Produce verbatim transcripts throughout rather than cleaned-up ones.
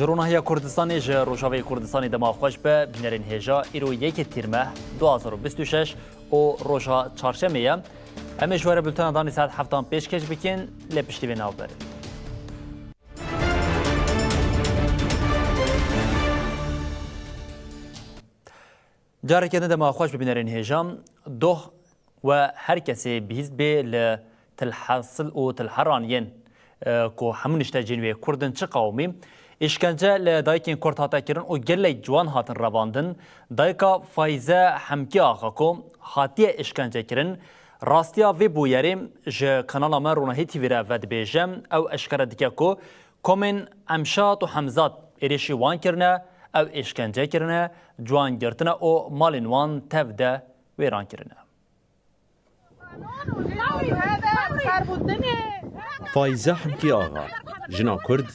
Ji Ronahiya Kurdistanê, ji Rojavayê Kurdistanê dema xweş be, bînerên hêja, îro yekê Tîrmeh du hazar û bîst û şeş û roja çarşemê ye. Em ê ji we re bultena danî saet heftan pêşkêş bikin, lê piştî vê navberê. Careke din dema xweş bi bînerên hêja. Doh we her kesê bihîst bê li Tilhasil û Tilheran yên, e, ku hemû niştecihên wê Kurd in, çi qewimî? Îşkence li dayikên Kurd hate kirin û gelek ciwan hatin revandin. Dayika Fayze Hemkî Axa ku hatiye îşkence kirin, rastiya vê bûyerê ji kanala me Ronahî T V re vedibêje. Ew eşkere dike ku komên Emşat û Hemzat êrişî wan kirine, ew îşkence kirine, ciwan girtine û malên wan tev de wêran kirine. Faize Hemkî Axa, jina Kurd,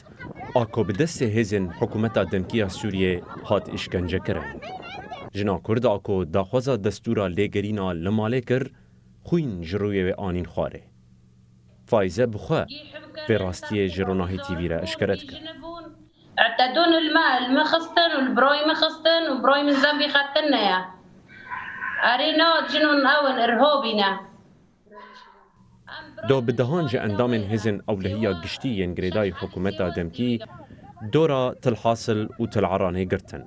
a ku bi destê hêzên hikûmeta demkî ya Sûriyê hat îşkence kirin. Jina Kurd a ku daxwaza destûra lêgerîna li malê kir, xwîn ji rûyê wê anîn xwarê. Faize bi xwe vê rastiyê ji Ronahî T V re eşkere dike. اعتدون الماء، الماء خصتن والبراي مخصتن وبراي من ذنبي ختنة يا. أرينا جنون أون إرهابينا. Do bi dehan ji endamên hêzên ewlehiya giştî yên girêdayî hikûmeta demkî dora Tilhasil û Tileranê girtin.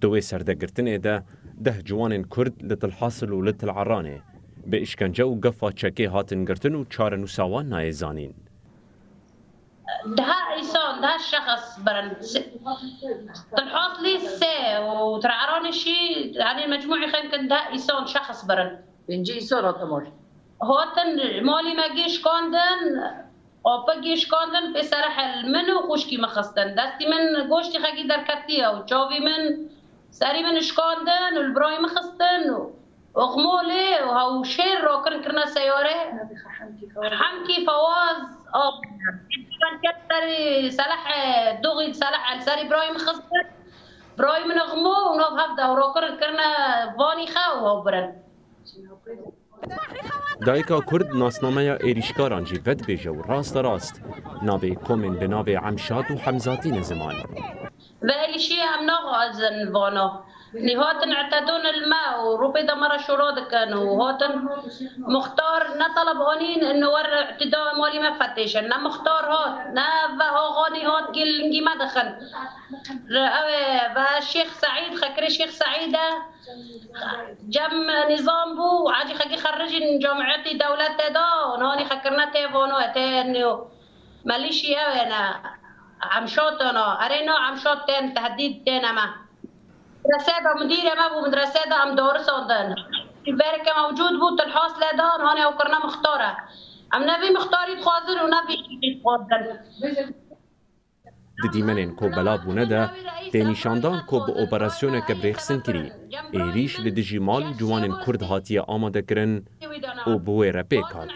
Di wê serdegirtinê de deh ciwanên Kurd li Tilhasil û li Tileranê bi îşkence û gefa çekê hatin girtin û çarenûsa wan nayê zanîn. Daha îson, daha şexs birin. Tilhaslî sê û Tileranê şî, yanî mecmûî xemkin daha îson şexs birin. Pêncî îson hatin mal. Hatin malî me gê şikandin, apê gê şikandin, pê serehel min û xwişkî min xistin. Destî min goştî xekî derketiye û çavî min, serî min şikandin û li birayî min xistin û Oxmolê û hewşêr rakirin kirine seyare. Hemkî Fawaz, a, serî Selehê, doxî Selehê, serî birayî min xistin. Birayî min oxmo û nav hevde û rakirin kirine vanî xe û hew birin. Dayika Kurd nasnameya êrîşkaran jî vedibêje û raste rast navê komên bi navê Emşat û Hemzatî ne ziman. Ve êrîşî em naxwazin vano. Lê hatin اعتدون الماء û rûpê de me re şora dikin û hatin muxtar ne teleb anîn, انه wer اعتدا malî me fetêşin. Ne muxtar hat, ne ve axanî hat gilingî me dixin. Ew ê ve Şêx Seîd, xekirê Şêx Seîd e. Cem nîzam bû, ecî xekî xerrijîn camiyetî dewletê de, nihanî xekirine tê vano, tê nîyo. Melîşî ew ê ne, Emşatana, erê na Emşat tên, tehdîd têne me. Medrese de, mudîrê me bû, medrese de em darisandin. Bereke mewcûd bû, Tilhas lê dan, hanê ew kirine muxtare. Em ne vî muxtarî dixwazin û ne vî şîrî dixwazin. Di dîmenên ku belav bûne de tê nîşandan ku bi operasyoneke bi rêxistin kirî êrîş li dijî mal û ciwanên Kurd hatiye amadekirin û bi wê re pêk hat.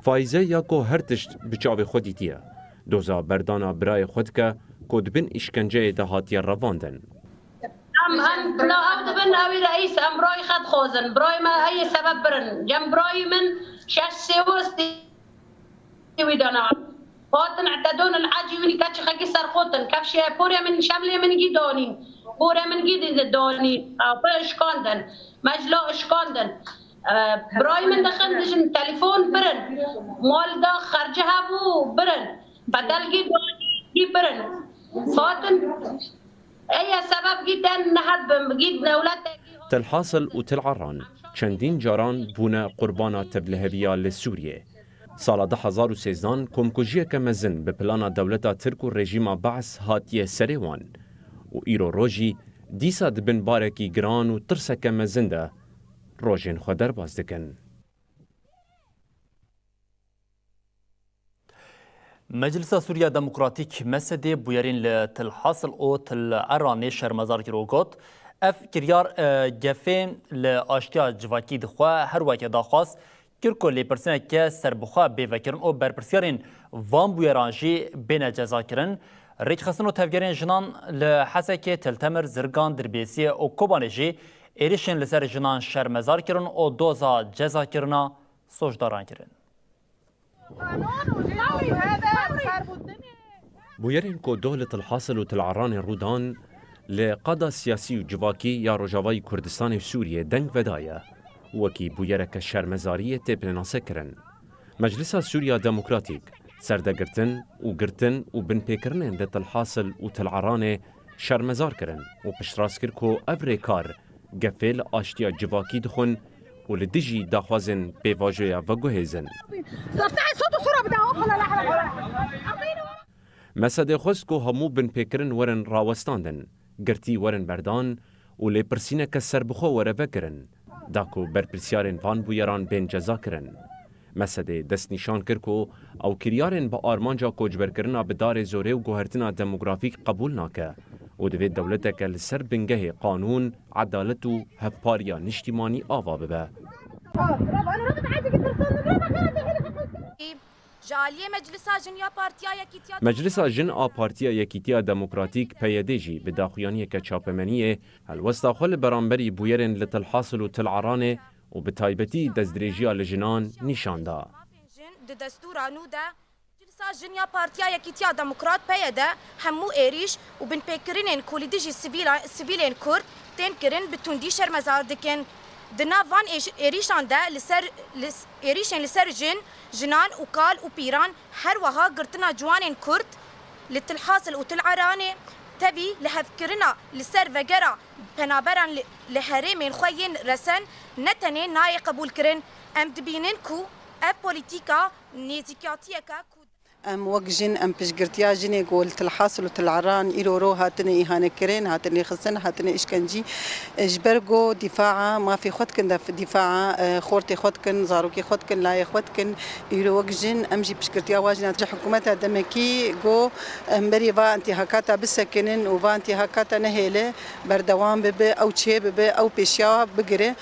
Faize ya ku her tişt bi çavê xwe dîtiye, doza berdana birayê xwe dike ku di bin îşkenceyê de hatiye revandin. Em, em, na, ev dibin, ew ê reîs, em birayî xwe dixwazin. Birayê me, ey ê sebeb birin. Cem birayî min şeş sêwistî wî dana. Hatin اعتدون العجی winî keçî xekî serxotin. Kefşê porê min, şemlê min gî danîn. Porê min gî di-, danîn. Apê işkandin. Mecla işkandin. E, birayî min dixin dijin telefon birin. Mal da xerci hebû birin. Bedelgî danî gî birin. Hatin Eye sebeb gî ten nehet bin, gî dewlete gî Telhasil û Tel Aran çendîn caran bûne qurbana tevliheviya li Sûriyê. Sala du hezar û sêzdan komkujiyeke mezin bi plana dewleta Tirk û rejîma Baas hatiye serê wan û îro rojî dîsa di bin barekî giran û tirseke mezin de rojên xwe derbas dikin. Meclisa Sûriya Demokratîk, MSD'ê, bûyerên li Til Hasil û Til Eranê şermezar kir û got, ev kiryar, e, gefê li aştiya civakî dixwe, her weke daxwaz kir ku lêpirsîneke serbixwe bê vekirin û berpirsiyarên van bûyeran jî bêne cezakirin. Rêkxistin û tevgerên jinan li Hesekê, Til Temir, Zirgan, Dirbêsiyê û Kobanê jî êrişên li ser jinan şermezar kirin û doza cezakirina soşdaran kirin. Bûyerên ku doh li Til Hasil û Til Eranê rû dan, li qada siyasî û civakî ya Rojavayî Kurdistanê Sûriyê deng vedaye, wekî bûyereke şermezariyê tê pênasekirin. Meclisa Sûriya Demokratîk, serdegirtin û girtin û binpêkirinên li Til Hasil û Til Eranê şermezar kirin û piştrast kir ku ev rêkar gefê li aştiya civakî dixwin û li dijî daxwazên pêvajoya veguhêzin. Mesedê xwest ku hemû binpêkirin werin rawestandin, girtî werin berdan û lêpirsîneke serbixwe were vekirin, da ku berpirsyarên van bûyeran bên cezakirin. Mesedê destnîşan kir ku ew kiryarên bi armanca koçberkirina bi darê zorê û guhertina demografîk qebûl nake û divê dewleteke li ser bingehê qanûn, edalet û hevpariya niştîmanî ava bibe. Ji aliyê Meclisa Jin ya Partiya Yekîtiya Meclisa Jin a Partiya Yekîtiya Demokratîk, P Y D, jî bi daxuyaniyeke çapemeniyê helwesta xwe li beramberî bûyerên li Til Hasil û Til Eranê û bi taybetî destdirêjiya li jinan nîşan da. Mafên jin di destûra nû de, Meclisa Jin ya Partiya Yekîtiya Demokrat, P Y D, hemû êrîş û binpêkirinên ku li dijî sivîla-, sivîlên Kurd tên kirin, bi tundî şermezar dikin. Di nav van êş-, êrîşan de li ser, li s-, êrîşên li ser jin, jinan û kal û pîran, her wiha girtina ciwanên Kurd li Til Hasil û Til Eranê, tevî lihevkirina li ser vegera penaberan li, li herêmên xwe yên resen, ne tenê nayê qebûlkirin. Em dibînin ku ev polîtîka nêzîkatiyeke ku Em wek jin, em piştgirtiya jinê ku li Til Hasil û Til Eran îro ro hatine îhanekirin, hatine rêxistin, hatine îşkencî. Ji ber ku dîfaa mafê xwe dikin, def-, dîfaa, e, xortê xwe dikin, zarokê xwe dikin, layê xwe dikin. Îro wek jin, em jî piştgirtiya wan jî ji hikûmeta demekî ku em berî va întîhakata bisekinin û va întîhakata nehêle berdewam bibe, ew çêbibe, ew pêşiya bigire.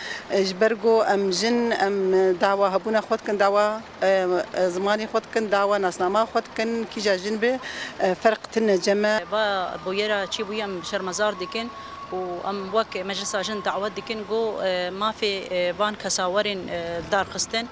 Ji ber ku em jin, em dawa hebûna xwe dikin, dawa e, e, zimanê xwe dikin, dawa nasnama xwe dikin, kîja jin be, e, ferq tine cem e. Va bûyera çêbûyî em şermezar dikin û em wek Meclisa Jin dawet dikin ku, e, mafê, e, van kesa werin, e, darxistin.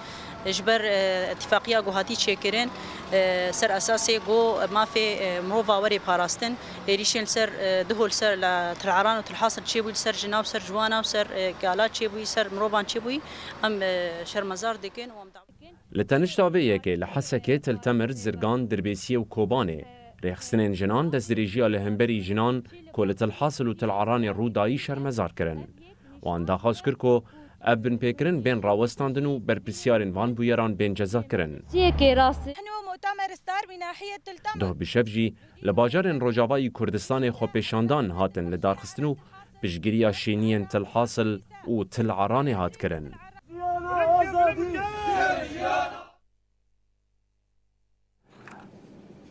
Ji ber, e, îtifaqiya ku hatî çêkirin, e, ser esasê ku mafê, e, mirova werê parastin, êrîşên li ser, e, duhol ser li Til Eran û Til Hasil çêbûyî, li ser jina û ser ciwana û ser, e, kala çêbûyî, ser mirovan çêbûyî, em, e, şermezar dikin û em dawet Li tenişta vê yekê li Hesekê, Til Temir, Zirgan, Dirbêsiyê û Kobanê rêxistinên jinan destdirêjiya li hemberî jinan ku li Til Hasil û Til Eranê rû dayî şermezar kirin. Wan daxwaz kir ku ev binpêkirin bên rawestandin û berpirsyarên van bûyeran bên cezakirin. Siyekê rastî. Doh bi şev jî li bajarên Rojavayî Kurdistanê xwepêşandan hatin lidarxistin û piştgiriya şêniyên Til Hasil û Til Eranê hat kirin.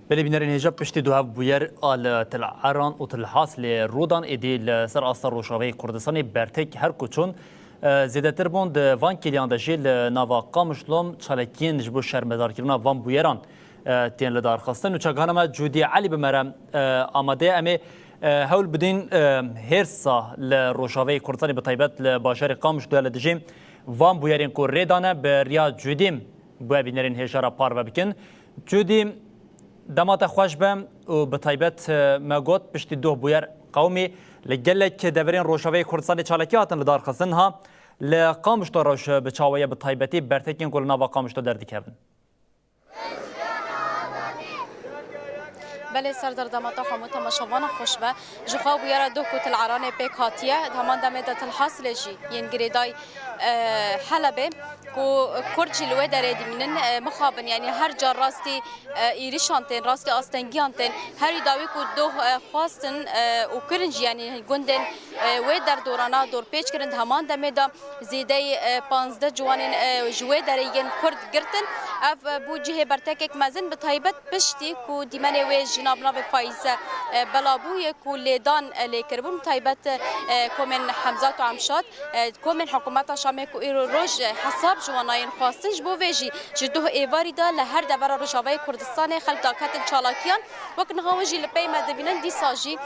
Belê bînerên hêja, piştî du hev bûyer a li Til Eran û Til Haslê rû dan, êdî li ser asta Rojavayê Kurdistanê bertek her ku çûn, e, zêdetir bûn. Di van kêliyan de jî li nava Qamişlo çalakiyên ji bo şermezarkirina van bûyeran, e, tên lidarxistin. Û çakana me Cûdî Elî bi me re, e, amade ye. Em ê, e, hewl bidin, e, hêrsa li Rojavayê Kurdistanê, bi taybet li bajarê Qamişlo ya li dijî van bûyerên ku rê dane, bi riya Cûdî bo bînerên hêja re parve bikin. Cûdî, dema te xweş be û bi taybet, e, me got piştî doh bûyer qewimî li gelek deverên Rojavayê Kurdistanê çalakî hatin lidarxistin. Ha, li Qamişlo rewş bi çawa ye, bi taybetî bertekên ku li nava Qamişlo derdikevin? Belê, Serdar, dema te hemû temaşevana xweş be. Ji xwe bûyera doh ku Til Eranê pêk hatiye, di heman demê de Til Haslê jî yên girêdayî, e, Helebê, ku Kurd jî li wê derê dimînin, e, mixabin, yanî her car rastî, e, êrîşan tên, rastî astengiyan tên. Herî dawî ku doh, e, xwestin, e, û kirin jî, yanî gundên, e, wê derdorana dorpêç kirin, di heman demê de zêdeyî, e, panzdeh ciwanên, e, ji wê derê yên Kurd girtin. Ev, e, bû cihê bertekek mezin, bi taybet piştî ku dîmenê wê jina bi navê Faize, e, bela bûye ku lêdan, e, lê kiribûn, bi taybet, e, komên Hemzat û Emşad, e, komên hikûmeta Şamê ku îro roj, e, hesab ji wan nayên xwestin. Ji bo vê jî ji doh êvarî de li her devera Rojavayê Kurdistanê xelk daketin çalakiyan. Wek niha hûn jî li pey me dibînin, dîsa jî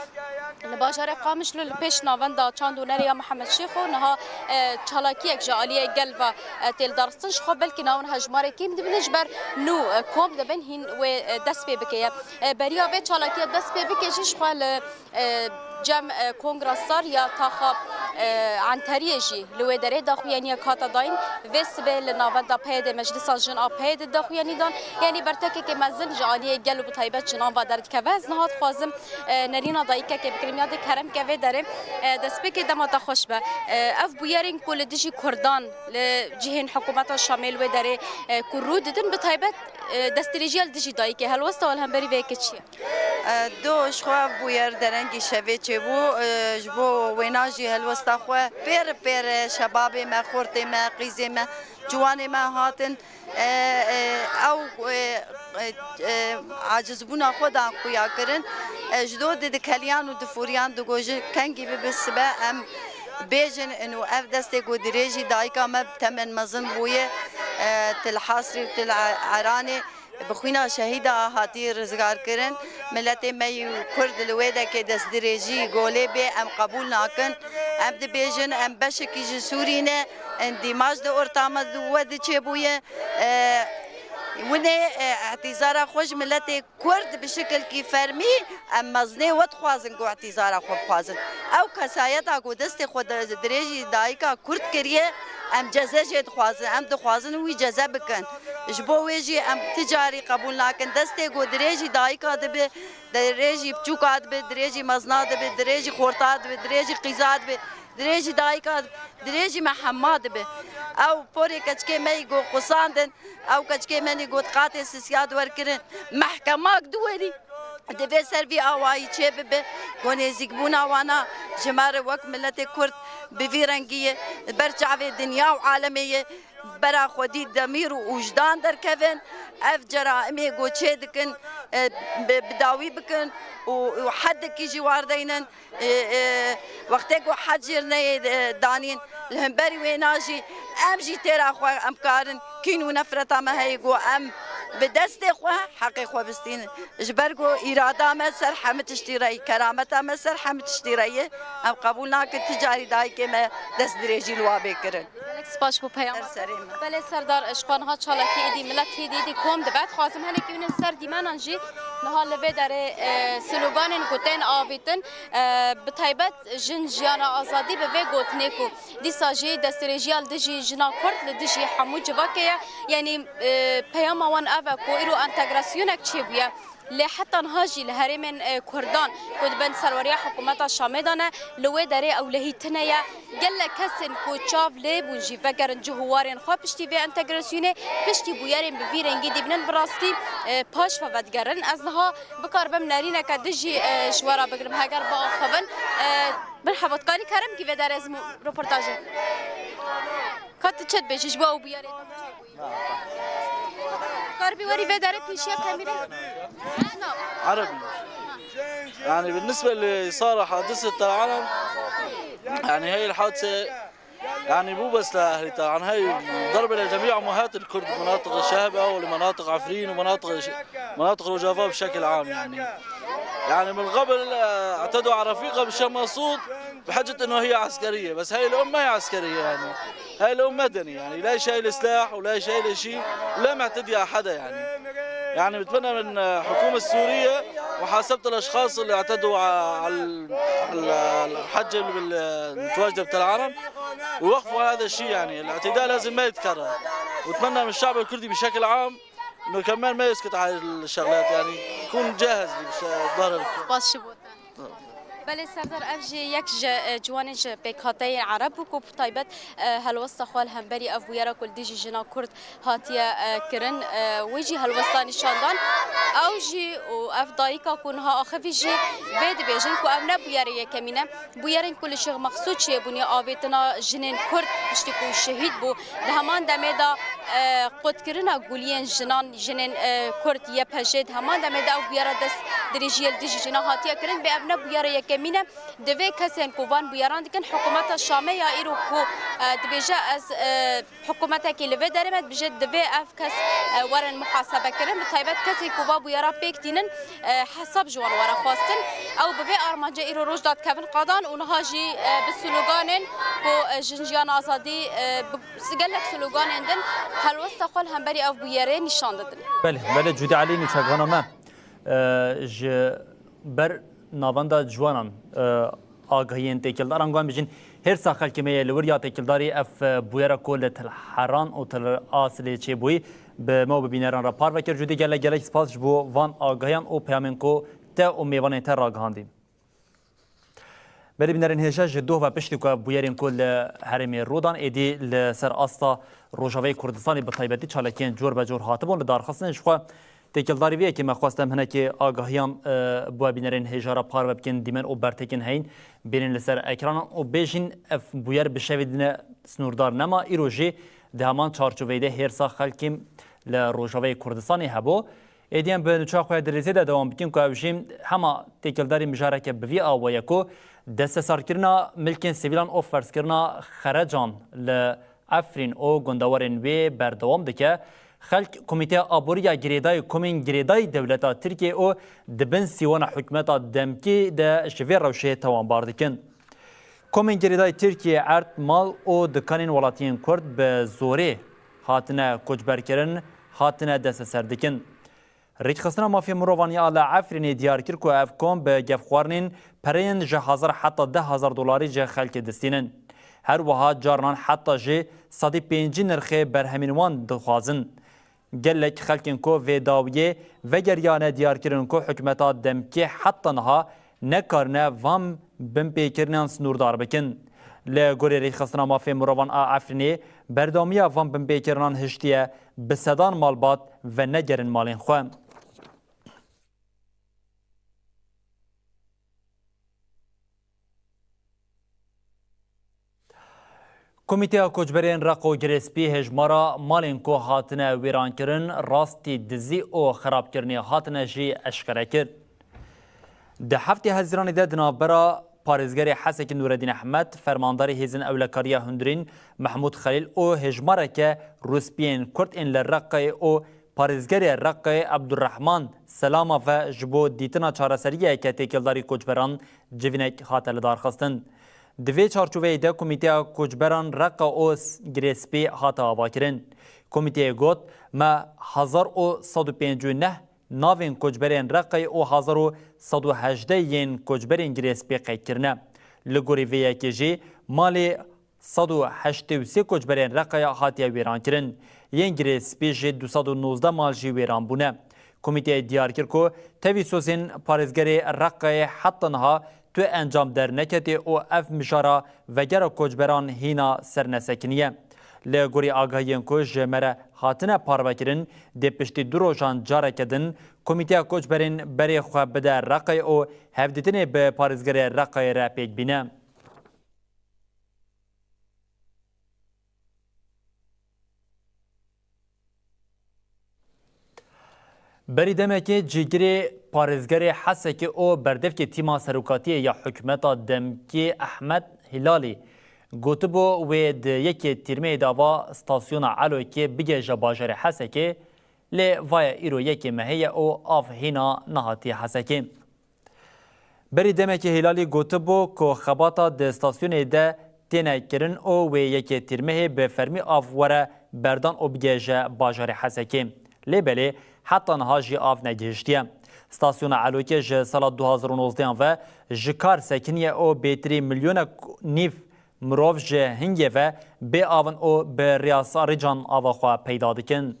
li bajarê Qamişlo li pêş navenda çand û nerê ya Mihemed Şêxo niha, e, çalakiyek ji aliyê gel ve, e, tê lidarxistin. Ji xwe belkî niha hûn hejmarê kêm dibînin, ji ber nû, e, kom dibin hîn wê, e, dest pê bike ye. E, beriya Vê çalakiya dest pê bike jî ji xwe li, e, cem, e, Kongra Star ya taxa, e, Enteriyê jî li wê derê daxuyaniya hate dayîn. Vê sibê li navenda peyê de Meclisa Jin a peyê de daxuyanî dan. Yanî bertekekê mezin ji aliyê gel û bi taybet jinan ve derdikeve. Ez niha dixwazim, e, nerîna dayikekê bikirim. Ya de kerem ke vê derê, e, destpêkê dema te xweş be. E, ev bûyerên ku li dijî Kurdan li cihên hikûmeta Şamê li wê derê, e, ku rû didin, bi taybet, e, destdirêjiya li dijî dayikê, helwesta we li hemberî vê yekê çi ye? E, do ji xwe ev bûyer derengî şevê çêbû, e, ji bo wêna jî helwesta xwe pêr pêr, e, şebabê me, xortê me, qîzê me, ciwanê me hatin. E, e, ew, e, e, e, acizbûna xwe dan xuya kirin. E, ji do di dikeliyan û difûriyan digo ji kengî bibe sibe em bêjin û ev destê ku dirêjî dayika me bi temen mezin bûye, e, Til Hasrî û Til Eranê bi xwîna şehîda hatî rizgar kirin. Miletê me yî Kurd li wê dekê destdirêjî golê bê em qebûl nakin. Em dibêjin em beşekî ji Sûrî ne, endîmaj di orta me di we di çêbûye. E, winê, e, îhtîzara xwe ji miletê Kurd bi şikilkî fermî em mezinê we dixwazin ku îhtîzara xwe bixwazin. Ew kesayeta ku destê xwe di-, dirêjî dayika Kurd kiriye, em ceze jê dixwazin. Em dixwazin wî ceze bikin. Ji bo wê jî em ti carî qebûl nakin. Destê ku dirêjî dayika dibe, dirêjî biçûka dibe, dirêjî mezina dibe, dirêjî xorta dibe, dirêjî qîza dibe, dirêjî dayika dibe, dirêjî me hema dibe. Ew porê keçikê me yî ku qusandin, ew keçikê me nî got qatê sisiya di wer kirin, mehkemak di werî. Divê ser vî awayî çê bibe, ku nêzîkbûna wana ji me re wek miletê Kurd bi vî rengî ye, ber çavê dinya û alemê ye, bera xwedî demîr û wijdan derkevin, ev ceraimê ku çê dikin, e, bi, bi dawî bikin û, û hedekî jî wardeynin. E, e, wextê ku hed jêr neyê, e, danîn, li hemberî wêna jî em jî têra xwe em karin kîn û nefreta me heye ku em bi destê xwe heqê xwe bistînin. Ji ber ku îrada me ser hemî tiştî re yî, kerameta me ser hemî tiştî re ye, em qebûl nakin ti carî dayikê me destdirêjî li wa bê kirin. Gelek spas bo peyama. Ser serê me. Belê Serdar, ji xwe niha çalakî êdî, milet êdî, êdî kom dibe. Dixwazim hinekî hûn ê ser dîmenan jî niha li vê derê, e, sloganên ku tên avîtin, e, bi taybet jin, jiyana, azadî bi vê gotinê ku dîsa jî destdirêjiya li dijî jina Kurd li dijî hemû civakê ye. Yanî, e, peyama wan ev e ku îro entegrasyonek çêbûye. Lê heta niha jî li herêmên, e, Kurdan ku di bin serweriya hikûmeta Şamê de ne, li wê derê ewlehî tune ye. Gelek kesên ku çav lê bûn jî vegerin cih û warên xwe piştî vê entegrasyonê, piştî bûyerên bi vî rengî dîbînin bi rastî, e, paş ve vedigerin. Ez niha bikaribim nerîneke din jî, e, ji we re bigirim heger biaxivin. E, merheba, dikarî kerem kî vê derê ez roportajê. Ka tu çi dibêjî ji bo ew bûyerê? Karibî werî vê derê pêşiya kamîrê? Ereb. Yani بالنسبة لصار حادثة تاع علم، يعني هاي الحادثة يعني مو بس لأهل تاع علم، هاي ضربة لجميع أمهات الكرد بمناطق الشهبة ولمناطق عفرين ومناطق ش-، مناطق رجافة بشكل عام يعني. يعني من قبل، آه، اعتدوا على رفيقة بالشماصوت بحجة إنه هي عسكرية، بس هاي الأم ما هي عسكرية يعني. هاي الأم مدني يعني، لا شايلة سلاح ولا شايلة شيء، لا معتدية على حدا يعني. يعني بتمنى من الحكومة السورية محاسبة الأشخاص اللي اعتدوا ع-، على ال-، على الحجة بال-، المتواجدة بتل علم، ويوقفوا هذا الشيء يعني. الاعتداء لازم ما يتكرر، وبتمنى من الشعب الكردي بشكل عام إنه كمان ما يسكت على الشغلات يعني، يكون جاهز بش-، بظهر الكل. Baş ji bo te. Belê Serdar, ev jî yek ji, e, ciwanên ji pêkhateyên Ereb bû ku bi taybet, e, helwesta xwe li hemberî ev bûyera ku li dijî jina Kurd hatiye, e, kirin, e, wê jî helwesta nîşan dan. Ew jî û ev dayika ku niha axivî jî vê dibêjin ku ev ne bûyerê yekemîn e. Bûyerên ku li Şêx Mexsûd çêbûnê, avêtina jinên Kurd piştî ku şehîd bû, di heman demê de, e, qotkirina guliyên jinan, jinên, e, Kurd, Y P J, di heman demê de ew bûyera dest dirêjiyê li dijî jinan hatiye kirin. Bê ev ne bûyera yekemîn e. Divê kesên ku van bûyeran dikin, hikûmeta Şamê ya îro ku, e, dibêje ez, e, hikûmetekî li vê derê me, dibêje divê ev kes, e, werin muhasebe kirin. Bi taybet kesên ku va bûyera pêk tînin, e, hesab ji wan were xwestin. Ew bi vê armancê îro roj da dikevin qadan û niha jî, e, bi sloganên ku, e, jin, jiyan, azadî, e, bi gelek sloganên din helwesta xwe li hemberî ev bûyerê nîşan didin. Belê, belê, Cûdî Elî nûçegana me. E, ji ber navenda ciwanan, e, agahiyên têkildaran, wan bijîn hêrsa xelkê me ye li wir ya têkildarî ev, e, bûyera ku li Tilheran û Til Asilê çêbûyî bi me û bi bîneran re parve kir. Judî gelek gelek spas ji bo van agahiyan û peyamên ku te û mêvanên te ragihandî. Belê bînerên hêja, ji doh ve piştî ku ev bûyerên ku li herêmê rû dan, êdî li ser asta Rojavayê Kurdistanê bi taybetî çalakiyên cor be cor hatibûn li darxistin, ji xwe têkildarî vê yekê me xwest em hinekî agahiyan, e, bo bînerên hêja re parve bikin, dîmen û bertêkên heyîn bînin li ser ekranan û bêjin ev bûyer bi şevê dîne sinûrdar nema, îro jî di heman çarçoveyê de hêrsa xelkî li Rojavayê Kurdistanê hebû. Êdî em bi nûça xwe ya dirêzê de dewam bikin ku ew jî hema têkildarî mijareke bi vî awayî ye ku destesarkirina milkên sivîlan û ferzkirina xerecan li Efrîn û gundewarên wê berdewam dike. Xelk Komîteya Aborî ya Girêdayî Komên Girêdayî Dewleta Tirkiyê û di bin sîwana hikûmeta demkî de ji vê rewşê tewanbar dikin. Komên girêdayî Tirkiyê erd, mal û dikanên welatiyên Kurd bi zorê hatine koçberkirin, hatine desteser dikin. Rêkxistina Mafê Mirovan ya li Efrînê diyar kir ku ev kom bi gefxwarinên pereyên ji hezar heta deh hezar dolarî ji xelkê distînin. Her wiha carinan heta jî sedî pêncî nirxê berhemên wan dixwazin. Gelek xelkên ku vê dawiyê vegeriyane diyar kirin ku hikûmeta demkê heta niha nekarine van binpêkirinan sinûrdar bikin. Li gorî Rêkxistina Mafê Mirovan a Efrînê, berdewamiya van binpêkirinan hiştiye bi sedan malbat venegerin malên xwe. Komîteya Koçberên Req û Girêspî hêjmara malên ku hatine wêrankirin, rastî dizî û xerabkirinê hatine jî eşkere kir. Di heftê Hezîranê de di navbera parêzgerê Hesekê Nûredîn Ehmed, fermandarê Hêzên Ewlekariya Hundirîn Mehmûd Xelîl û hêjmareke rûspiyên Kurd ên li Reqê û parêzgerê Reqê Ebdurrehman Selama ve ji bo dîtina çareseriyeke têkildarî koçberan civînek hate lidarxistin. Di vê çarçoveyê de Komîteya Koçberan Reqe û Girêspî hate avakirin. Komîteyê got, me hezar û sed û pêncî û neh navên koçberên Reqeyê û hezar û sed û hejdeh yên koçberên Girêspî qeyd kirine. Li gorî vê yekê jî malê sed û heştê û sê koçberên Reqeyê hatiye wêrankirin. Yên Girêspî jî du sed û nozdeh mal jî wêran bûne. Komîteyê diyar kir ku tevî sozên parêzgerê Reqeyê heta niha tu encam derneketê û ev mijara vegera koçberan hîna sernesekiniye. Li gorî agahiyên ku ji me re hatine parvekirin, dê piştî du rojan careke din Komîteya Koçberên berê xwe bide Reqeyê û hevdîtinê bi parêzgerê Reqeyê re pêk bîne. Berî demekê cîgirê parêzgerê Hesekê û berdevkê tîma serokatiyê ya hikûmeta demkî Ehmed Hîlalî gotibû, wê di yekê Tîrmehê de ava stasyona Elokê bigihêje bajarê Hesekê, lê vaye îro yekê mehê ye û av hîna nehatiye Hesekê. Berî demekê Hîlalî gotibû ku xebata di stasyonê de têne kirin û wê yekê Tîrmehê bi fermî av were berdan û bigihêje bajarê Hesekê. Lê belê heta niha jî av negihiştiye. Stasyona Elokê ji sala du hazar û nozdeh ve ji kar sekiniye û bêtirî milyonek nîv mirov ji hingê ve bê av in û bi rêya sarican ava xwe peyda dikin.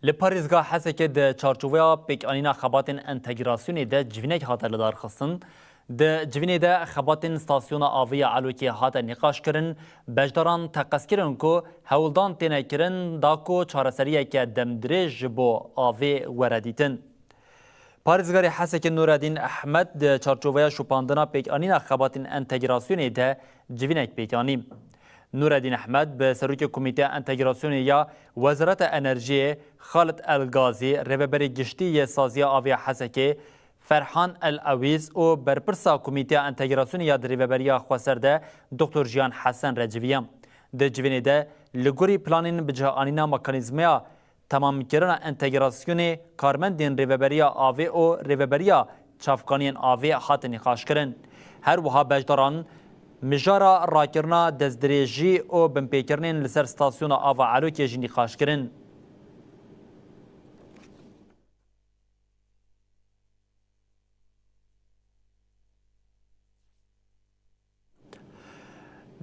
Li parêzgeha Hesekê di çarçoveya pêkanîna xebatên entegrasyonê de civînek hate lidarxistin. Di civînê de xebatên stasyona avê ya Elokê hate nîqaşkirin, beşdaran teqez kirin ku hewldan têne kirin da ku çareseriyeke demdirêj ji bo avê were dîtin. Parêzgarê Hesekê Nureddîn Ehmed di çarçoveya şopandina pêkanîna xebatên entegrasyonê de civînek pêk anî. Nureddîn Ehmed bi serokê Komîteya Entegrasyonê ya Wezareta Enerjiyê Xalid El Gazî, rêveberê giştî yê Saziya Avê ya Hesekê Ferhan El Ewîz û berpirsa Komîteya Entegrasyonê ya di Rêveberiya Xweser de Doktor Jiyan Hesen re civiya. Di civînê de li gorî planên bicihanîna mekanîzmaya temamkirina entegrasyonê karmendên Rêveberiya Avê û Rêveberiya Çavkaniyên Avê hatin nîqaşkirin. Her wiha beşdaran mijara rakirina destdirêjî û binpêkirinên li ser stasyona ava Elokê jî nîqaş kirin.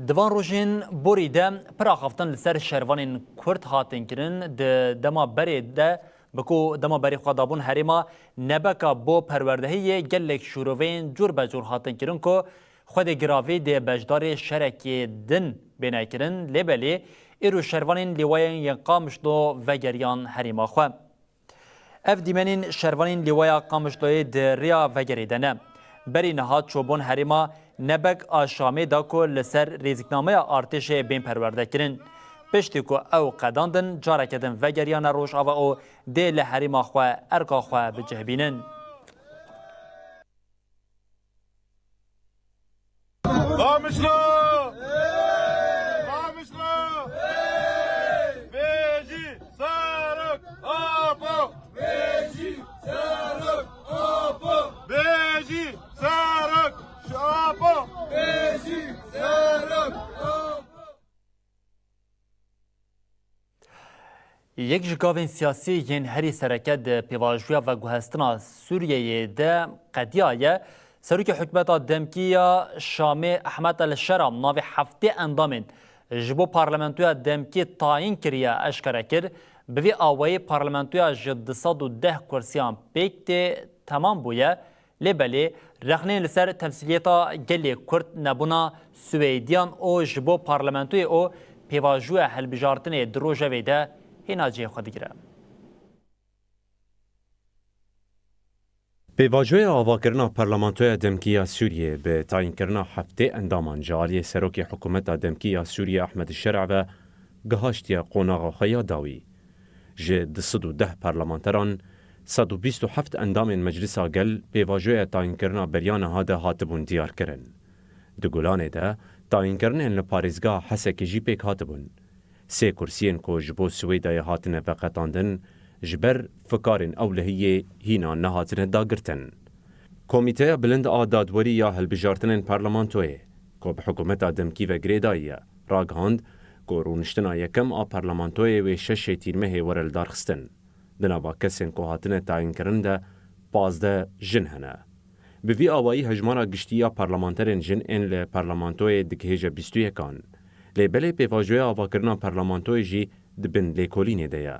Di van rojên borî de pir axaftin li ser şervanên Kurd hatin kirin. Di dema berê de, bi ku dema berê xwe dabûn herêma, nebeka bo perwerdehiyê gelek şûroveyên cûr be cûr hatin kirin ku xwedê giravî dê beşdarê şerekê din bêne kirin. Lê belê, îro şervanên lêwayên yên Qamişlo vegeriyan herêma xwe. Ev dîmenên şervanên Lîwaya Qamişloyê di rêya vegerê de ne. Berî niha çûbûn herêma Nebek a Şamê da ku li ser rêziknameya artêşê bên perwerdekirin. Piştî ku ew qedandin, careke din vegeriyane Rojava û dê li herêma xwe erka xwe bi cih bînin. Qamişlo! Qamişlo! Bêjî Serok Apo! Bêjî Serok Apo! Bêjî Serok Apo! Bêjî Serok Apo! Yek ji gavên siyasî yên herî sereke di pêvajoya veguhestina Sûriyeyê de qediyaye. Serokê hikûmeta demkî ya Şamê Ehmed El Şera navê heftê endamên ji bo parlamentoya demkî tayîn kiriye eşkere kir. Bi vî awayî parlamentoya ji du sed û deh kursiyan pêk tê temam bûye. Lê belê, rexneyên li ser temsîliyeta gelê Kurd, nebûna Swêdiyan û ji bo parlamentoyê û pêvajoya hilbijartinê di rojevê de hêna cihê xwe digire. Pêvajoya avakirina Parlamentoya Demkî ya Sûriyê bi tayînkirina heftê endaman ji aliyê Serokê Hikûmeta Demkî ya Sûriyê Ehmed Şer'a ve gihaştiye qonaxa xwe ya dawî. Ji du sed û deh parlamenteran, sed û bîst û heft endamên Meclisa Gel pêvajoya tayînkirina beriya niha de hatibûn diyarkirin. Di Gulanê de tayînkirinên li parêzgeha Hesekê jî pêk hatibûn. Sê kursiyên ku ji bo Swêdayê hatine veqetandin, ji ber fikarên ewlehiyê hîna nehatine dagirtin. Komîteya Bilind a Dadwerî ya Hilbijartinên Parlamentoyê, ku bi hikûmeta demkî ve girêdayî ye, ragihand ku rûniştina yekem a parlamentoyê wê şeşê Tîrmehê were lidarxistin. Di nava kesên ku hatine tayînkirin de pazdeh jin hene. Bi vî awayî hejmara giştî ya parlamenterên jin ên li parlamentoyê digihêje bîst û yekan. Lê belê pêvajoya avakirina parlamentoyê jî di bin lêkolînê de ye.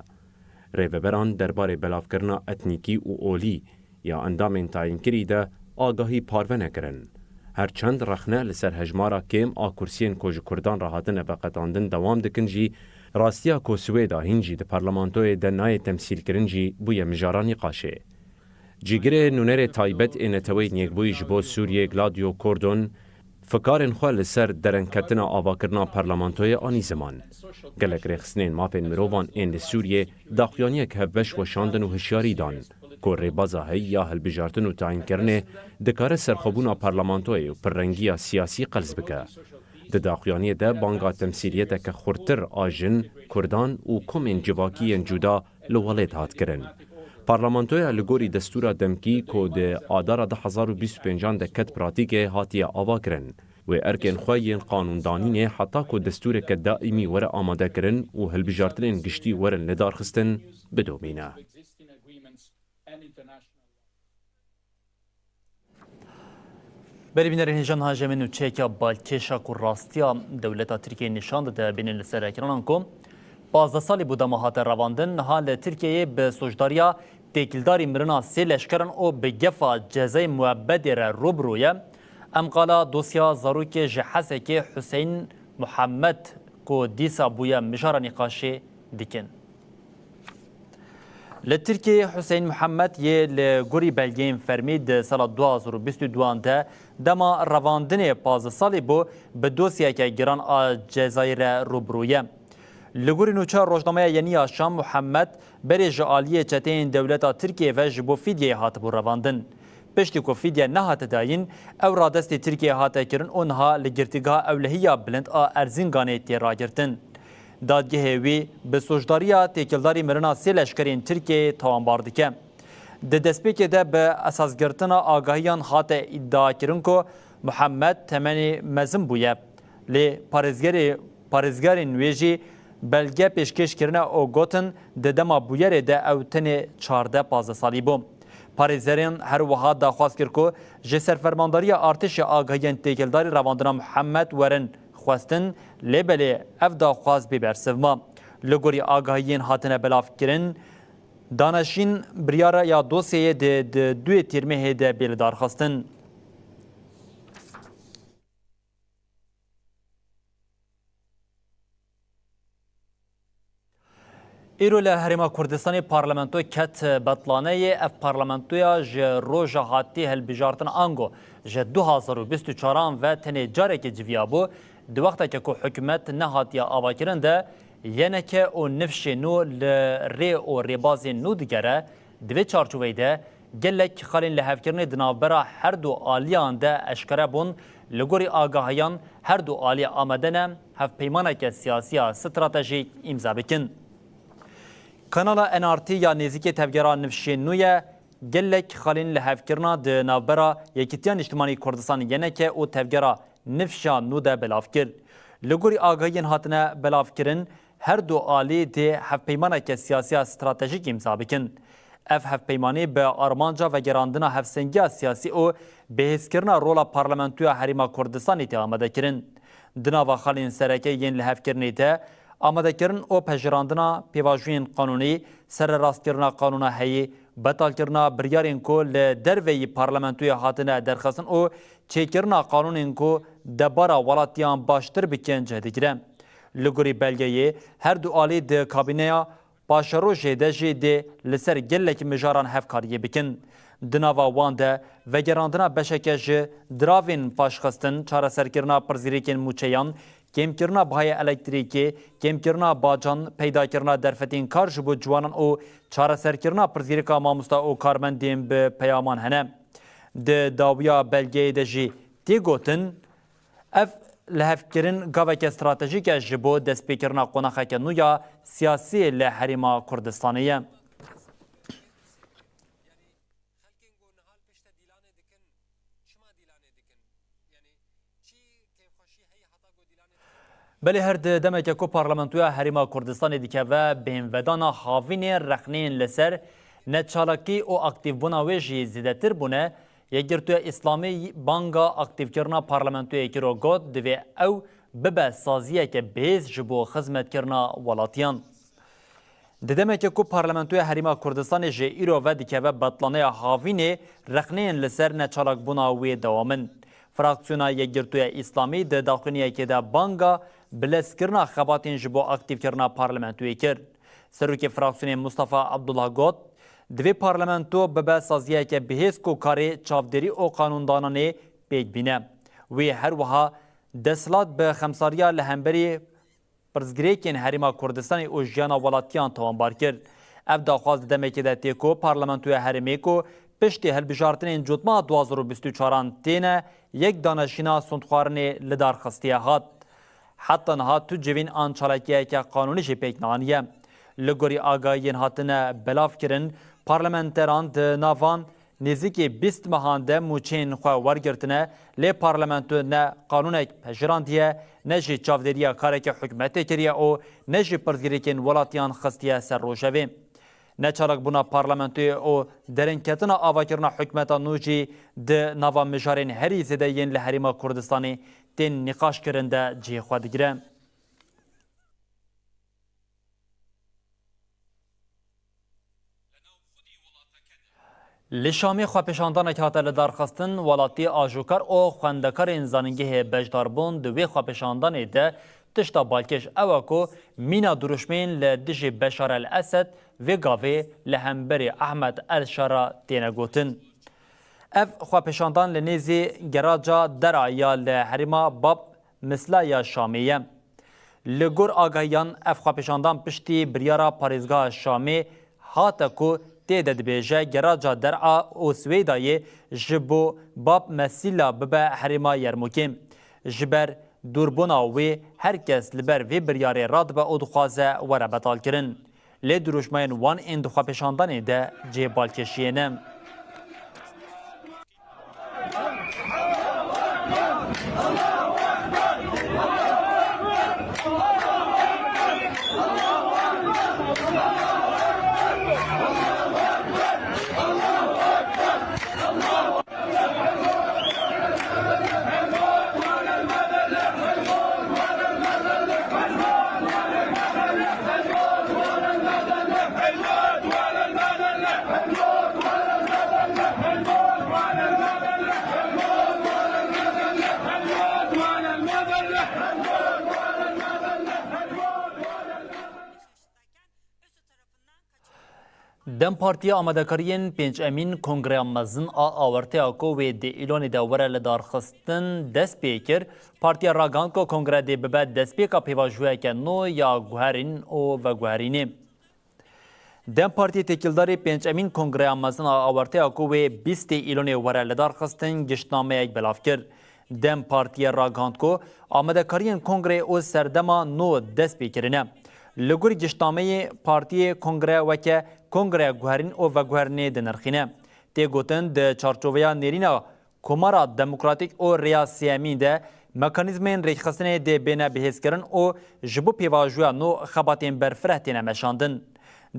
Rêveberan derbarê belavkirina etnîkî û olî ya endamên tayînkirî de agahî parve nekirin. Her çend rexne li ser hejmara kêm a kursiyên ku ji Kurdan re hatine veqetandin dewam dikin jî, rastiya ku Swêda hîn jî di parlamentoyê de nayê temsîlkirin jî bûye mijara nîqaşê. Cîgirê nûnerê taybet ê Neteweyên Yekbûyî ji bo Sûriyê Gladio Cordon, fikarên xwe li ser derengketina avakirina parlamentoyê anî ziman. Gelek rêxistinên mafên mirovan ên li Sûriyê daxuyaniyek hevbeş weşandin û hişyarî dan ku rêbaza heyî ya hilbijartin û tayînkirinê dikare serxwebûna parlamentoyê û pirrengiya siyasî qels bike. Di daxuyaniyê de banga temsîliyeteke xurttir a jin, kurdan û komên civakî yên cuda li welêt hat kirin. Parlamentoya li gorî destûra demkî ku di adara du hezar û bîst û pêncan de ket pratîkê hatiye avakirin. Wê erkên xwe yên qanûndanînê heta ku destûreke daîmî were amadekirin û hilbijartinên giştî werin lidarxistin, bidomîne. Berî bînerên hêja niha ji me nûçeyeke balkêşa ku rastiya dewleta Tirkiyeyê nîşan dide bînin li ser ekranan ku pazdeh salî bû dema hate revandin, niha li Tirkiyeyê bi sojdariya têkildarî mirina sê leşkeran û bi gefa cezayê muebedê re rû bi rû ye. Em qala dosya zarokê ji Hesekê Huseyîn Muhammed ku dîsa bûye mijara nîqaşê dikin. Li Tirkiyeyê Huseyîn Muhammed yê li gorî belgeyên fermî di sala du hazar û bîst û duan de dema revandinê pazdeh salî bû, bi dosyeke giran a cezayê re rû bi rû ye. Li gorî nûçeya rojnameya Yeni Yaşam, Muhammed berê ji aliyê çeteyên dewleta Tirkiyê ve ji bo fîdyeyê hatibû revandin. Piştî ku fîdye nehate dayîn, ew radestî Tirkiyeyê hate kirin û niha li Girtîgeha Ewlehiya Bilind a Erzînganê tê ragirtin. Dadgehê wî bi sûcdariya têkildarî mirina sê leşkerên Tirkiyeyê tawanbar dike. Di destpêkê de bi esasgirtina agahiyan hate îdiakirin ku Muhammed temenê mezin bûye. Lê parêzgerê, parêzgarên wê jî belge pêşkêş kirine û gotin, di dema bûyerê de ew tenê çardeh pazdeh salî bû. Parêzerên her wiha daxwaz kir ku ji Serfermandariya Artêşê agahiyên têkildarî revandina Muhammed werin xwestin, lê belê ev daxwaz bê bersiv ma. Li gorî agahiyên hatine belavkirin, daneşîn biryara ya dosyeyê di, di duyê Tîrmehê de bê lidarxistin. Îro li Herêma Kurdistanê parlamento ket betlaneyê. Ev parlamentoya ji roja hatî hilbijartin ango ji du hazar û bîst û çaran ve tenê carekê civiyabû. Di wexteke ku hikûmet nehatiye avakirin de, Y N K û nifşê nû li rê û rêbazên nû digere. Di vê çarçoveyê de gelek xalên lihevkirinê di navbera her du aliyan de eşkere bûn. Li gorî agahiyan her du alî amade ne hevpeymaneke siyasî ya stratejîk îmza bikin. Kanala N R T ya nêzîkê tevgera nifşên nû ye, gelek xalên lihevkirina di navbera Yekîtiya Niştimanî Kurdistan Y N K û tevgera nifşa nû de belav kir. Li gorî agahiyên hatine belavkirin, her du alî dê hevpeymaneke siyasî ya stratejîk îmza bikin. Ev hevpeymanî bi armanca vegerandina hevsengiya siyasî û bihêzkirina rola parlamentoya Herêma Kurdistanê tê amadekirin. Di nava xalên sereke yên lihevkirinê de amadekirin û pejirandina pêvajoyên qanûnî, sererastkirina qanûna heyî, betalkirina biryarên ku li derveyî parlamentoyê hatine derxistin û çêkirina qanûnên ku debara welatiyan baştir bikin cih digire. Li gorî belgeyê, her du alî di kabîneya paşerojê de jî dê li ser gelek mijaran hevkariyê bikin. Di nava wan de vegerandina beşeke ji diravên paşxistin, çareserkirina pirsgirêkên mûçeyan, kêmkirina bihayê elektrîkê, kêmkirina bacan, peydakirina derfetên kar ji bo ciwanan û çareserkirina pirsgirêka mamosta û karmendên bi peyaman hene. Di dawiya belgeyê de jî tê gotin, ev lihevkirin gaveke stratejîk e ji bo destpêkirina qonaxeke nû ya siyasî li Herêma Kurdistanê ye. Xelkên ku niha li pêş te dîlanê dikin, çima dîlanê dikin? Yanî çi kêfxweşî heye heta ku dîlanê dikin? Belê her di demeke ku Parlamentoya Herêma Kurdistanê dikeve bêhnvedana havînê rexneyên li ser neçalakî û aktîfbûna wê jî zêdetir bûne, Yekgirtuya Îslamî banga aktîfkirina parlamentoyê kir û got, divê ew bibe saziyeke bihêz ji bo xizmetkirina welatiyan. Di demeke ku Parlamentoya Herêma Kurdistanê ji îro ve dikeve betlaneya havînê, rexneyên li ser neçalakbûna wê dewam in. Fraksiyona Yekgirtuya Îslamî di daxuyaniyekê de banga bilezkirina xebatên ji bo aktîfkirina parlamentoyê kir. Serokê fraksiyonê Mustafa Abdullah got, divê parlamento bibe saziyeke bihêz ku karê çavdêrî û qanûndananê pêk bîne. Wê her wiha desthilat bi xemsariya li hemberî pirsgirêkên Herêma Kurdistanê û jiyana welatiyan tawanbar kir. Ev daxwaz di demekê de tê ku Parlamentoya Herêmê ku piştî hilbijartinên cotmeha du hazar û bîst û çaran têne yek daneşîna sondxwarinê li dar xistiye hat. Heta niha tu civîn an çalakiyeke qanûnî jî pêk neaniye. Li gorî agahiyên hatine belavkirin, parlamenteran di navan nêzîkî bîst mehan de mûçeyên xwe wergirtine, lê parlamento ne qanûnek pejirandiye, ne jî çavdêriya karekî hikûmetê kiriye û ne jî pirsgirêkên welatiyan xistiye ser rojevê. Neçalakbûna parlamentoyê û derengketina avakirina hikûmeta nû jî di nava mijarên herî zêde yên li Herêma Kurdistanê tên nîqaşkirin de cihê xwe digire. Li Şamê xwepêşandanek hate lidarxistin, welatî, ajoker û xwendekarên zanîngehê beşdar bûn. Di wê xwepêşandanê de tişta balkêş ew e ku mîna dirûşmên li dijî Beşar el Esed vê gavê li hemberî Ehmed el Şara têne gotin. Ev xwepêşandan li nêzî geraja Der'a ya li herêma Bab Misla ya Şamê ye. Li gor agahiyan, ev xwepêşandan piştî biryara parêzgeha Şamê hate ku tê de dibêje geraja Der'a û Swêdayê ji bo Bab Mesîla bibe herêma Yermûkê. Ji ber dûrbûna wê her kes li ber vê biryarê radibe û dixwaze were betalkirin. Lê dirûşmayên wan ên di xwepêşandanê de cihê balkêşiyê ne. DEM Partiya amadekariyên pêncemîn Kongreya Mezin a Awirteya ku wê di Îlonê de were lidarxistin dest pê kir. Partiya ragihand ku kongre dê bibe destpêka pêvajoyeke nû ya guherîn û veguherînê. DEM Partiyê têkildarî pêncemîn Kongreya Mezin a Awirteya ku wê bîstê Îlonê were lidarxistin giştnameyek belav kir. DEM Partiyê ragihand ku amadekariyên kongreyê û serdema nû dest pê kirine. Li gor giştnameyê partiyê kongre weke kongreya guherîn û veguherînê dinirxîne. Tê gotin di çarçoveya nêrîna Komara Demokratîk û Rêya Sêyemîn de mekanîzmayên rêkxistinê dê bêne bihêzkirin û ji bo pêvajoya nû xebatên berfireh têne meşandin.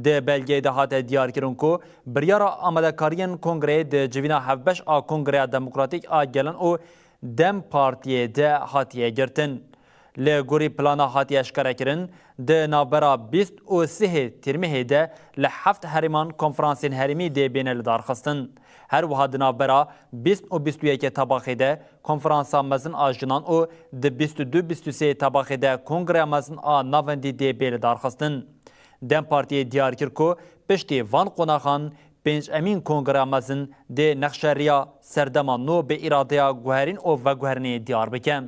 Di belgeyê de hate diyarkirin ku biryara amadekariyên kongreyê di civîna hevbeş a Kongreya Demokratîk a Gelan û DEM Partiyê de hatiye girtin. Li gorî plana hatiye eşkerekirin, di navbera bîst û sihê Tîrmehê de li heft herêman konferansên herêmî dê bêne lidarxistin. Her wiha di navbera bîst û bîst û yekê Tebaxê de konferansa mezin a jinan û di bîst û du bîst û sê Tebaxê de kongreya mezin a navendî dê bê lidarxistin. DEM Partiyê diyar kir ku piştî van qonaxan pêncemîn kongreya mezin dê nexşeriya serdema nû bi îradeya guherîn û veguherînê diyar bike.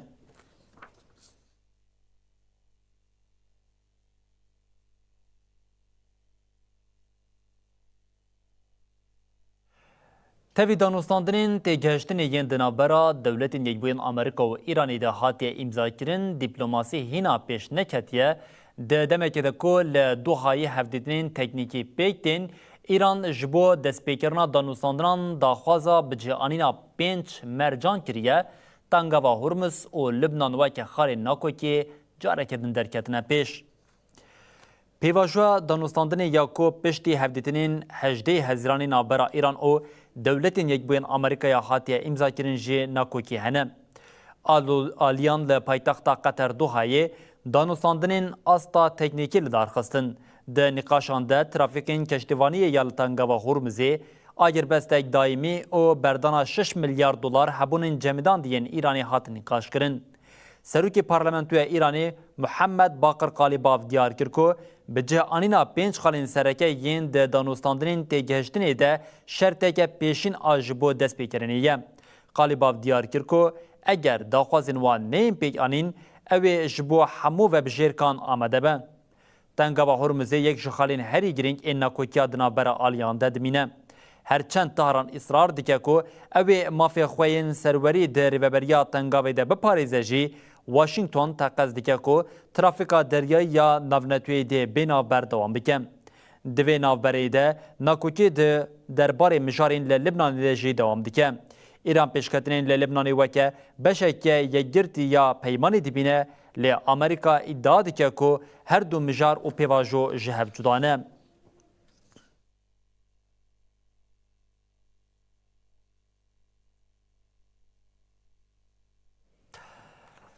Tevî danûstandinên têgihiştinê yên di navbera Dewletên Yekbûyên Amerîka û Îranê de hatiye îmzakirin, dîplomasî hîna pêş neketiye. Di demekê de ku li Dohayê hevdîtinên teknîkî pêk tên, Îran ji bo destpêkirina danûstandinan daxwaza bicihanîna pênc mercan kiriye, Tengava Hurmuz û Lubnan weke xalên nakokê careke din derketine pêş. Pêvajoya danûstandinê ya ku piştî hevdîtinên hejdehê Hezîranê navbera Îran û Dewletên Yekbûyên Amerîkaya hatiye îmzakirin jî nakokî hene. Alo-, aliyan li paytexta Qeter Dohayê danûstandinên asta teknîkî li dar xistin. Di nîqaşan de trafîkên keştîvaniyê ya li Tengava Hurmizê, agirbestek daîmî û berdana şeş milyar dolar hebûnên cemidandî yên Îranê hatin nîqaşkirin. Serokê Parlamentoya Îranê Muhammed Baqir Qalîbav diyar kir ku bi cih anîna pênc xalên sereke yên di danûstandinên têgihiştinê de şerteke pêşîn a ji bo destpêkirinê ye. Qalîbav diyar kir ku eger daxwazên wan neyên pêk anîn, ew ê ji bo hemû vebijêrkan amade be. Tengava Hormuzê yek ji xalên herî girîng ên nakokiya di navbera aliyan de dimîne. Her çend Tahran israr dike ku ew ê mafê xwe yên serwerî di rêveberiya Tengavê de biparêze jî, Washington teqez dike ku trafîka deryayî ya navneteweyî dê bê navber dewam bike. Di vê navbereyê de nakokî di derbarê mijarên li Libnanê de jî dewam dike. Îran pêşketinên li Libnanê weke beşeke yekgirtî ya peymanê dibîne, lê Amerîka îdia dike ku her du mijar û pêvajo ji hev cuda ne.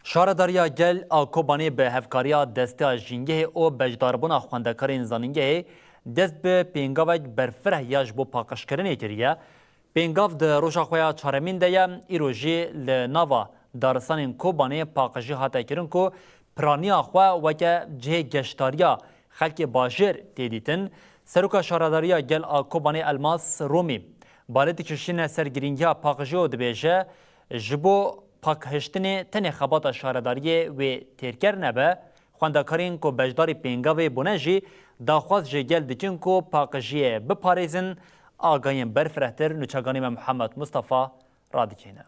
Şaredariya Gel a Kobanê bi hevkariya Desteya Jîngehê û beşdarbûna xwendekarên zanîngehê dest bi pêngavek berfireh ya ji bo paqijkirinê kiriye. Pêngav di roja xwe ya çaremîn de ye, îro jî li nava daristanên Kobanê paqijî hate kirin ku piraniya xwe weke cihê geştariya xelkê bajêr tê dîtin. Seroka Şaredariya Gel a Kobanê Elmas Romî balê dikişîne ser girîngiya paqijê û dibêje, ji bo pakhiştinê tenê xebata şaredariyê wê têrker nebe, xwendekarên ku beşdarî pêngavê bûne jî daxwaz ji gel dikin ku paqijiyê biparêzin. Agahiyên berfirehtir nûçeganî me Mihemed Mustafa radikêne.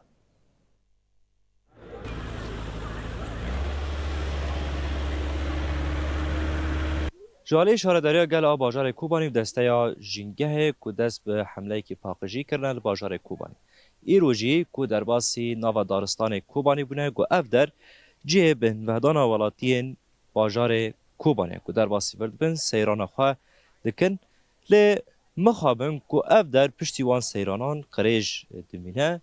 Ji alî Şaredariya Gel a bajarê Kobanî û desteya Jîngehê ku dest bi hemleyekî paqijî kirine li bajarê Kobanî. Îro jî ku derbasî nava daristanê Kobanî bûne ku ev der cihê binvehdana welatiyên bajarê Kobanê ku derbasî vir dibin, seyrana xwe dikin. Lê mixabin ku ev der piştî wan seyranan qirêj dimîne.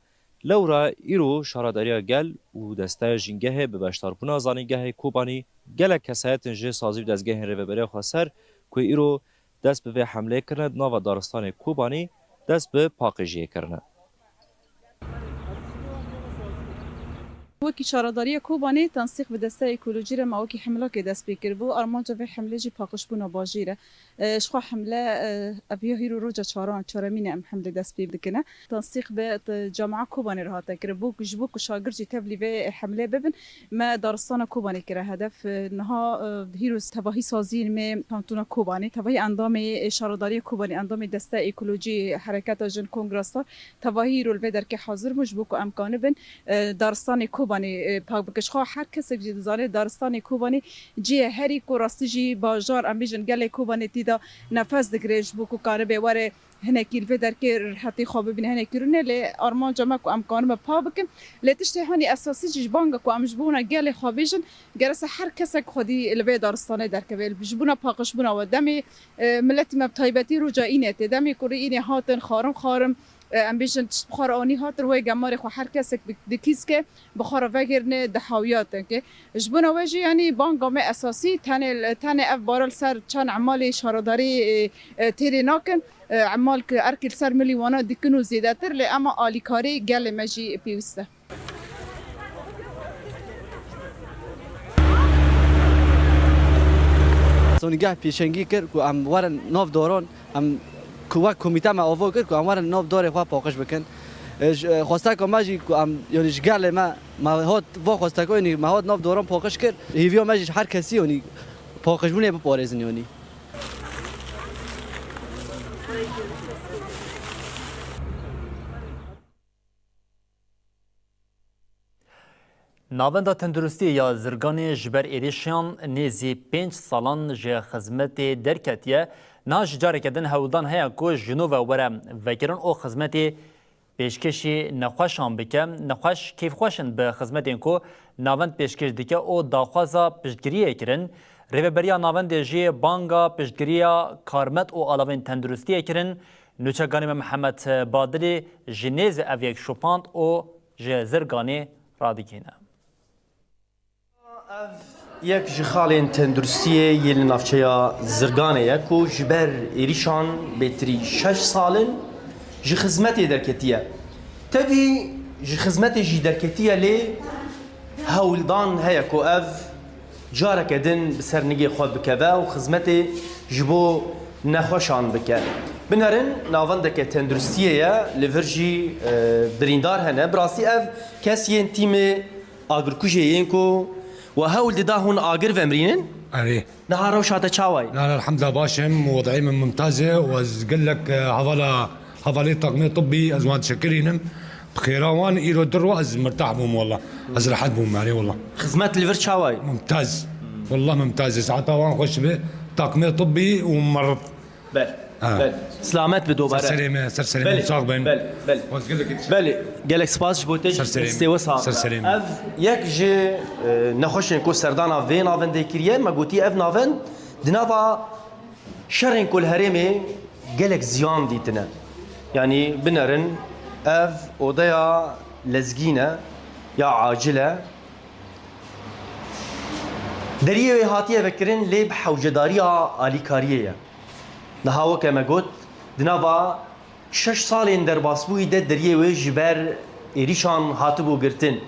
Lewra îro Şaredariya Gel û desteya Jîngehê bi beşdarbûna Zanîngehê Kobanî gelek kesayetin ji sazî û dezgehên rêveberiya xweser ku îro dest bi vê hemleyê kirine, di nava daristanê Kobanî dest bi paqijiyê kirine. Wekî Şaredariya Kobanê tensîq bi desteya ekolojî re me wekî hemlakê dest pê kiribû. Armanca vê hemlê jî paqijbûna bajêr e. E, ji xwe hemle, e, ev ya hîro roja çaran, çaremîn e em hemlê dest pê dikine. Tensîq bi, e, camia Kobanê re hate kirin. Bo, ji bo ku şagird jî tevlî vê hemlê bibin, me daristana Kobanê kire hedef. E, niha, e, hîro tevahî saziyên me kantona Kobanê, tevahî endamê, e, Şaredariya Kobanê, endamê Desteya Ekolojî Hereketa Jin Kongra Star, tevahî hîro li vê derkê hazir bûn ji bo ku em kanibin, e, daristanê Kobanê, e, pak bikin. Ji xwe her kesek jî dizane daristanê Kobanê cihê herî ku rastî jî bajar, em bêjin gelê Kobanê tî de nefes digire ji bo ku karibe were hinekî li vê derkê rihetî xwe bibîne, hinekî rûne, lê armanca me ku em kanibin pak bikin. Lê tiştê hanî esasî jî ji banga ku em ji bona gelê xwe bêjin, gerese her kesek xwedî li vê daristanê derkeve. Ji bona paqijbûna we demê, e, miletî me bi taybetî roja înê tê. Demê ku rê înê hatin xarim xarim, e, em bêjin tişt bi xwe re anî hatin, wê gemarê xwe her kesek bi, dikîske bi xwe re vegirine, dihawiya tenke. Ji bona we jî, yanî banga me esasî tenê, tenê ev bare li ser çend emalê şaredarî, e, e, têrê nakin. E, emal ki erkê li ser milî wana dikin û zêdetir, lê ema alîkarî gelê me jî pêwîst e. Sonîgeh pêşengî kir ku em werin nav daran, em ku wek komîte me ava kir ku em werin nav darê xwe paqij bikin. E, ji, e, xwesteka me jî ku em, yanî ji gelê me, me hat, va xwesteka, yanî me hat nav daran paqij kir. Hêviya me jî ji her kesî, yanî paqijbûnê biparêzin, yanî. Navenda Tenduristiyê ya Zirganê ji ber êrişan nêzî pênc salan ji xizmetê derketiye. Niha jî careke din hewldan heye ku ji nû ve were vekirin û xizmetê pêşkêşî nexweşan bike. Nexweş kêfxweş in bi xizmetên ku navend pêşkêş dike û daxwaza piştgiriyê kirin. Rêveberiya navendê jî banga piştgiriya karmet û alavên tenduristiyê kirin. Nûçeganê me Mihemed Badilî ji nêz ev yek şopand û ji Zirganê radigihîne. Ev yek ji xalên tenduristiyê yê li navçeya Zirganê ye ku ji ber êrîşan bêtirî şeş sal in ji xizmetê derketiye. Tevî ji xizmetê jî derketiye, lê hewldan heye ku ev careke din bi ser nigê xwe bikeve û xizmetê ji bo nexweşan bike. Binerin navendeke tenduristiyê ye, li vir jî, e, birîndar hene. Bi rastî ev kes yên tîmê agirkujê yên ku we hewl dida hûn agir vemrînin. Erê. Niha rewşa te çawa ye? Na, na, elhamdulillah baş im, wed'ê min mumtaz e û ez gelek, e, hevala, hevalê takmê tibbî ez wan dişekirînim. Bi xêra wan îro du roj ez mirtah bûm wela. Ez rehet bûm, erê wela. Xizmet li vir çawa ye? Mumtaz. Wela mumtaz e. Saeta wan xweş be. Takmê tibbî û merid. Bel, Ha. bel. Silamet bi dobare. Ser serê me, ser serê me, Belê, sax bin. bel, bel. Belê, gelek spas ji bo te, Ser serê me. destê we sax Ser be. serê me. Ev yek ji, e, nexweşên ku serdana vê navendê kiriye, me gotî ev navend di nava şerên ku li herêmê gelek ziyan dîtine. Yanî binerin ev odeya lezgîn e, ya acil e. Deriyê wê hatiye vekirin, lê bi hewcedariya alîkariyê ye. Niha weke me got, di nava şeş salên derbasbûyî de deriyê wê ji ber êrîşan hatibû girtin.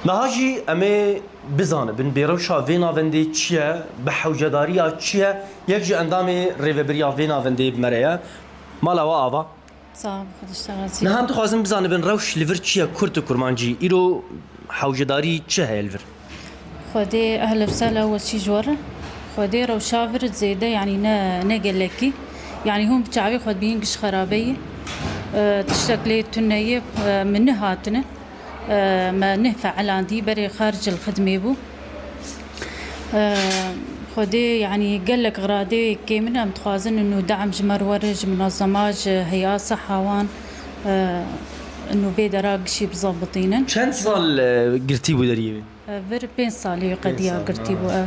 Niha jî em ê bizanibin bêrewşa vê navendê çi ye, bi hewcedariya çi ye, yek ji endamê rêvebiriya vê navendê bi me re ye. Mala we ava. Sağ ol, Xwedê ji te razî. Niha em dixwazin bizanibin rewş li vir çi ye, kurt û kurmancî. Îro hewcedarî çi heye li vir? Xwedê ehla û sehla we çî ji we re. Xwedê rewşa vir zêde, yanî ne, ne gelekî. Yanî hûn bi çavê xwe dibînin giş xerabe yî. E, tiştek lê tune yê, e, min nehatine. E, me neh feelandî berê xaric li xidmê bû. E, Xwedê, yanî gelek xiradê kêm in, em dixwazin inu de'm ji me re were, ji munezema, ji heya seha wan, e, inu vê dera gişî bizebitînin. Çend sal, e, girtî bû deriyê wê? E, vir pênc salî qediya girtî bû, e.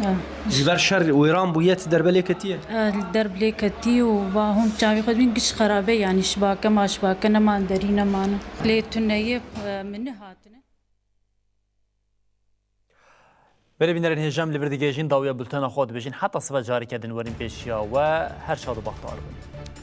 E. Ji ber şer wêran bûye, ti derbe lê ketiye? E, li derb lê ketî û va hûn çavî xwe dibîn giş xerabe, yanî şibake ma şibake neman, derî nemane. Lê tuneyê, e, min nehatine. Belê bînerên hêja, em li vir digihêjin, dawiya bultena xwe dibêjin. Heta sibe careke din werin pêşiya we, her şad û bextewar bin.